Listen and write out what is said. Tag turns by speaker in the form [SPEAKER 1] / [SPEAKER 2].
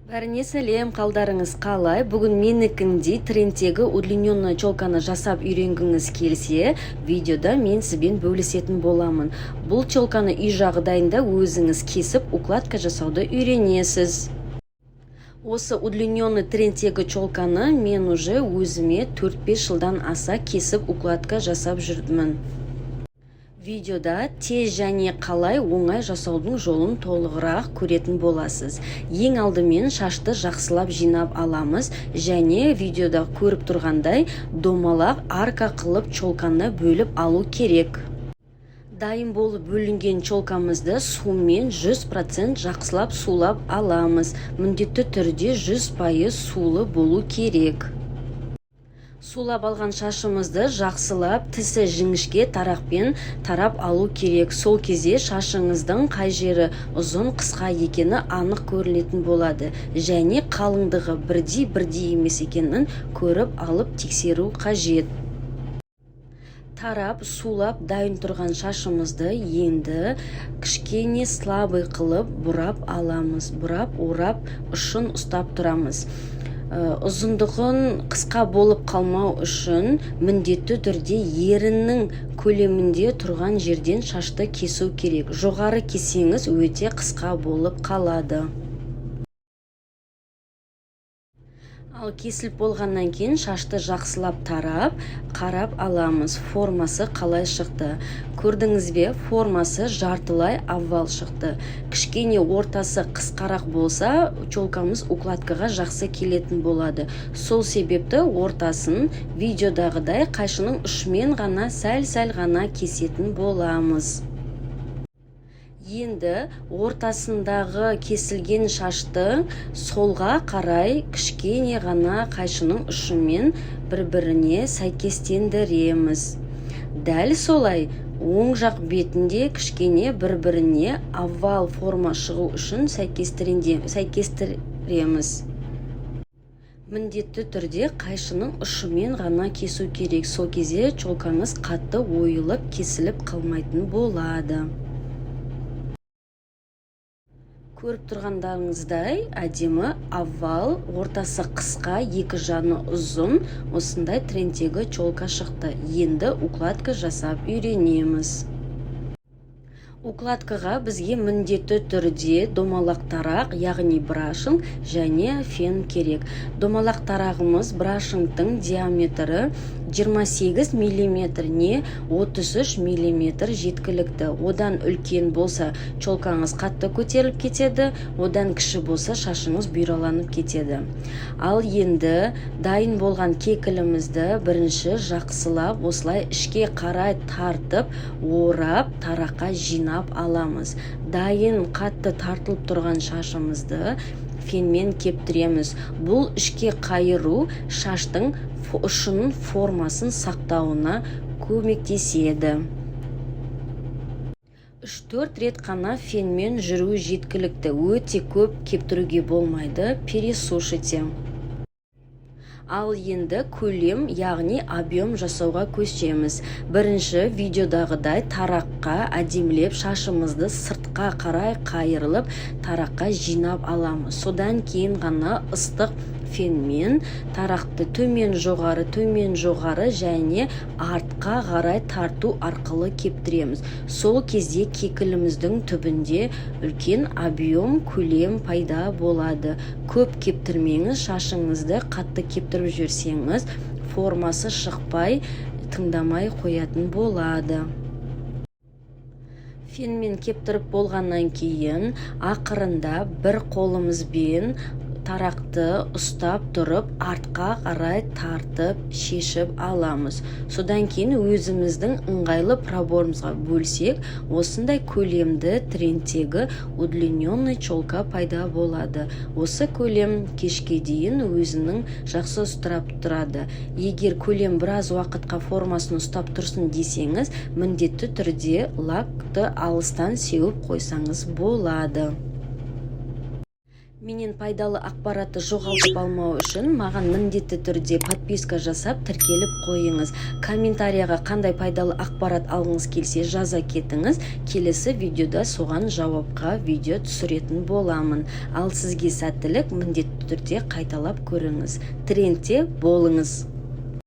[SPEAKER 1] Бәріне сәлем, қалдарыңыз қалай? Бүгін менікіндей трендтегі удлиненный челканы жасап үйренгіңіз келсе, видеода мен сізбен бөлісетін боламын. Бұл челканы үй жағдайында өзіңіз кесіп, укладка жасауды үйренесіз. Осы удлиненный трендтегі челканы мен уже өзіме 4-5 жылдан аса кесіп, укладка жасап жүрмін. Видеода тез және қалай оңай жасаудың жолын толығырақ көретін боласыз. Ең алдымен шашты жақсылап жинап аламыз және видеода көріп тұрғандай домалақ арка қылып челканы бөліп алу керек. Дайын болып бөлінген челкамызды сумен 100% жақсылап сулап аламыз. Міндетті түрде 100% сулы болу керек. Сулап алған шашымызды жақсылап тісі жіңішке тарақпен тарап алу керек. Сол кезде шашыңыздың қай жері ұзын, қысқа екені анық көрінетін болады және қалыңдығы бірдей, бірдей емес екенін көріп алып тексеру қажет. Тарап, сулап дайын тұрған шашымызды енді кішкене слабый қылып бұрап аламыз. Бұрап, орап, ұшын ұстап тұрамыз. Ұзындығын қысқа болып қалмау үшін міндетті түрде еріннің көлемінде тұрған жерден шашты кесу керек. Жоғары кессеңіз, өте қысқа болып қалады. Ал кесіліп болғаннан кейін шашты жақсылап тарап, қарап аламыз, формасы қалай шықты. Көрдіңіз бе, формасы жартылай овал шықты. Кішкене ортасы қысқарақ болса, челкамыз укладкаға жақсы келетін болады. Сол себепті ортасын видеодағыдай қайшының ұшымен ғана сәл-сәл ғана кесетін боламыз. Енді ортасындағы кесілген шашты солға қарай кішкене ғана қайшының ұшымен бір-біріне сәйкестендіреміз. Дәл солай оң жақ бетінде кішкене бір-біріне овал форма шығу үшін сәйкестіреміз. Міндетті түрде қайшының ұшымен ғана кесу керек. Сол кезде челкаңыз қатты ойылып, кесіліп қалмайтын болады. Көріп тұрғандарыңыздай, әдемі овал, ортасы қысқа, екі жаны ұзын осындай трендтегі челка шықты. Енді укладка жасап үйренеміз. Укладкаға бізге міндетті түрде домалақ тарақ, яғни брашинг және фен керек. Домалақ тарағымыз, брашингтің диаметрі 28 миллиметр не 33 миллиметр жеткілікті. Одан үлкен болса, челкаңыз қатты көтеріліп кетеді, одан кіші болса, шашыңыз бұйраланып кетеді. Ал енді дайын болған кекілімізді бірінші жақсылап осылай ішке қарай тартып, орап, тараққа жинап аламыз. Дайын қатты тартылып тұрған шашымызды фенмен кептіреміз. Бұл ішке қайыру шаштың ұшының формасын сақтауына көмектеседі. 3-4 рет қана фенмен жүру жеткілікті, өте көп кептіруге болмайды, пересушите. Ал енді көлем, яғни объем жасауға көшеміз. Бірінші видеодағыдай тараққа әдемілеп шашымызды сыртқа қарай қайырылып, тараққа жинап аламыз. Содан кейін ғана ыстық фенмен тарақты төмен, жоғары, төмен, жоғары және артқа қарай тарту арқылы кептіреміз. Сол кезде кекіліміздің түбінде үлкен объем, көлем пайда болады. Көп кептірмеңіз. Шашыңызды қатты кептіріп жіберсеңіз, формасы шықпай, тыңдамай қоятын болады. Фенмен кептіріп болғаннан кейін ақырында бір қолымызбен тарақты ұстап тұрып, артқа қарай тартып, шешіп аламыз. Содан кейін өзіміздің ыңғайлы проборымызға бөлсек, осындай көлемді трендтегі удлиненный челка пайда болады. Осы көлем кешке дейін өзінің жақсы ұстап тұрады. Егер көлем біраз уақытқа формасын ұстап тұрсын десеңіз, міндетті түрде лакты алыстан сеуіп қойсаңыз болады. Менен пайдалы ақпаратты жоғалтып алмау үшін маған міндетті түрде подписка жасап, тіркеліп қойыңыз. Комментарияға қандай пайдалы ақпарат алғыңыз келсе, жаза кетіңіз. Келесі видеода соған жауапқа видео түсіретін боламын. Ал сізге сәттілік! Міндетті түрде қайталап көріңіз, трендте болыңыз!